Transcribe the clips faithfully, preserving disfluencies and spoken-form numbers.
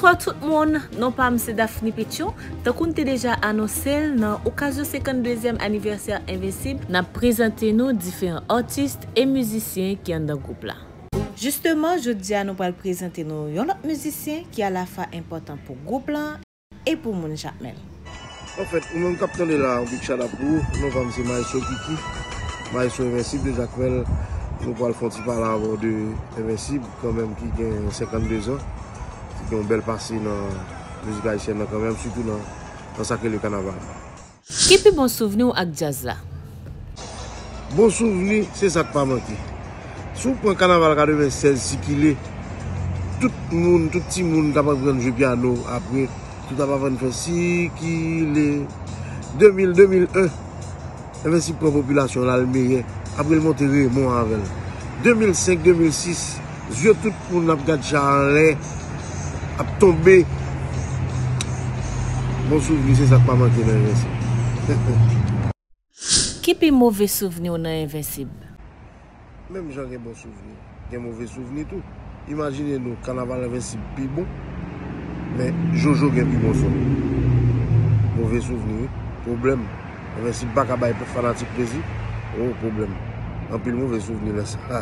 Bonswa tout moun, non pa m se Daphne Pétion. Tankou n te deja anonse l, nan okazyon senkanndezyèm anivèsè Envensib, n ap prezante nou diferan atis e mizisyen ki anndan gwoup la. Jisteman, jodi a nou pral prezante nou yon lòt mizisyen ki alafwa enpòtan pou gwoup lan e pou moun Jakmèl. Anfèt, ou menm k ap tande la, yon big shout out pou ou. Non pa m se Maestro Kiki, Maestro Envensib de Jakmèl. Nou pral fè yon ti pale avè w de Envensib, kanmenm ki gen senkanndezan, ki gen yon bèl pase nan mizik ayisyèn nan kanmenm, sitou nan, nan sa k rele kanaval. Ki pi bon souvni w ak djaz la? Bon souvni, se sa k pa manke. Si w pran kanaval katrevennsèz sikile, tout moun, tout timoun t ap aprann jwe pyano apre, tout ap aprann fè sikile. De mil, de mil en, Envensib pran popilasyon l al Meyè, apre l monte Remon avè l. De mil senk, de mil sis, zye tout moun ap gad cha anlè, ap tonbe. Bon souvni, se sa k pa manke nan Envensib. Ki pi move souvni w nan Envensib? Menm jan gen bon souvni, gen move souvni tou. Imajine nou, kanaval Envensib pi bon, men Jojo gen pi bon son. Move souvni, wi. Pwoblèm. Envensib pa ka bay fanatik plezi. Oh, pwoblèm. Anpil move souvni nan sa.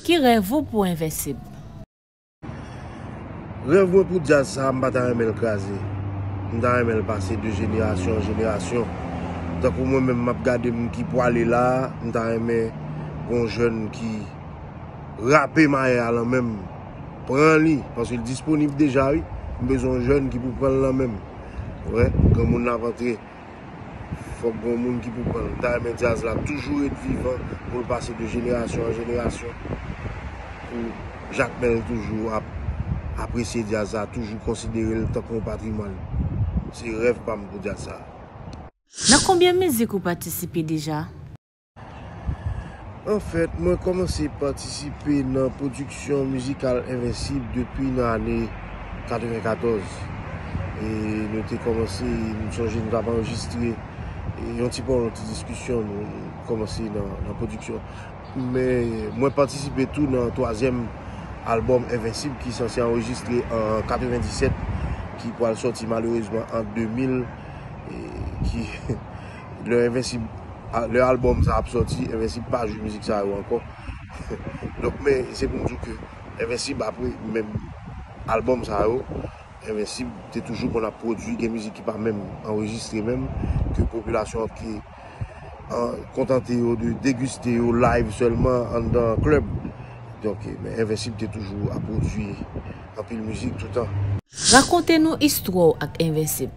Ki rèv ou pou Envensib? Rèv mwen pou djaz sa, m pa ta renmen l kraze. M ta renmen l pase de jenerasyon an jenerasyon. Tankou mwen menm, m ap gade moun ki pwale la, m ta renmen gon jèn ki rape mayè a lan men m. Pran li, paske l disponib deja, wi. M bezwen yon jèn ki pou pran l lan men m. Wè, granmoun ap antre. Fòk gon moun ki pou pran l. M ta renmen djaz la toujou ret vivan pou l pase de jenerasyon an jenerasyon. Pou Jakmèl toujou ap apresye djaz la, toujou konsidere l tankou yon patrimwàn. Se rèv pa m pou djaz sa. Nan konbyen mizik ou patisipe deja? Anfèt, mwen kòmanse patisipe nan pwodiksyon mizikal Envensib depi nan ane katrevenkatòz. E nou te kòmanse, m sonje nou t ap anrejistre, e, yon ti pawòl, yon ti diskisyon, nou, nou kòmanse nan, nan pwodiksyon. Men mwen patisipe tou nan twazyèm albòm Envensib ki sanse anrejistre an katrevendisèt, ki pral sòti malerezman an de mil, e ki, lè Envensib, a, lè albòm sa ap sòti, Envensib pa jwe mizik sa yo ankò. Donk, men se pou m di w ke Envensib apre menm albòm sa yo, Envensib te toujou konn ap pwodui, gen mizik ki pa menm anrejistre menm, ke popilasyon an te, an, kontante yo de degiste yo live sèlman anndan klèb. Donk, men Envensib te toujou ap pwodui anpil mizik toutan. Rakonte nou istwa w ak Envensib.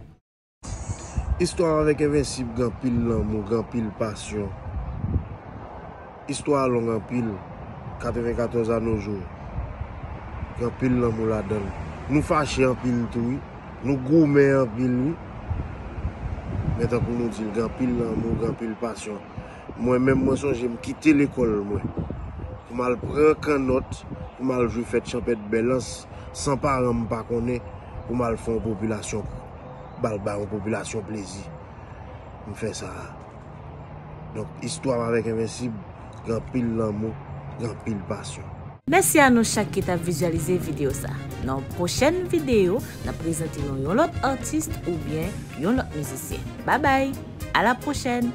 Istwa m avèk Envensib gen anpil lanmou, gen anpil pasyon. Istwa a long anpil, katrevenkatòz a nos jours. Gen anpil lanmou ladan l. Nou fache anpil tou, wi. Nou goumen anpil, wi. Men tankou nou di l, gen anpil lanmou, gen anpil pasyon. Mwen menm, mwen sonje m kite lekòl mwen pou m al pran kannòt, pou m al jwe fèt chanpèt Bèlans, san paran m pa konnen, pou m al fè yon popilasyon bal, bay yon popilasyon plezi. M fè sa. Donk, istwa m avèk Envensib, gen anpil lanmou, gen anpil pasyon. Mèsi a nou chak ki t ap vizyalize videyo sa. Nan yon pwochèn videyo, n ap prezante nou yon lòt atis oubyen yon lòt mizisyen. Babay! A la pwochèn!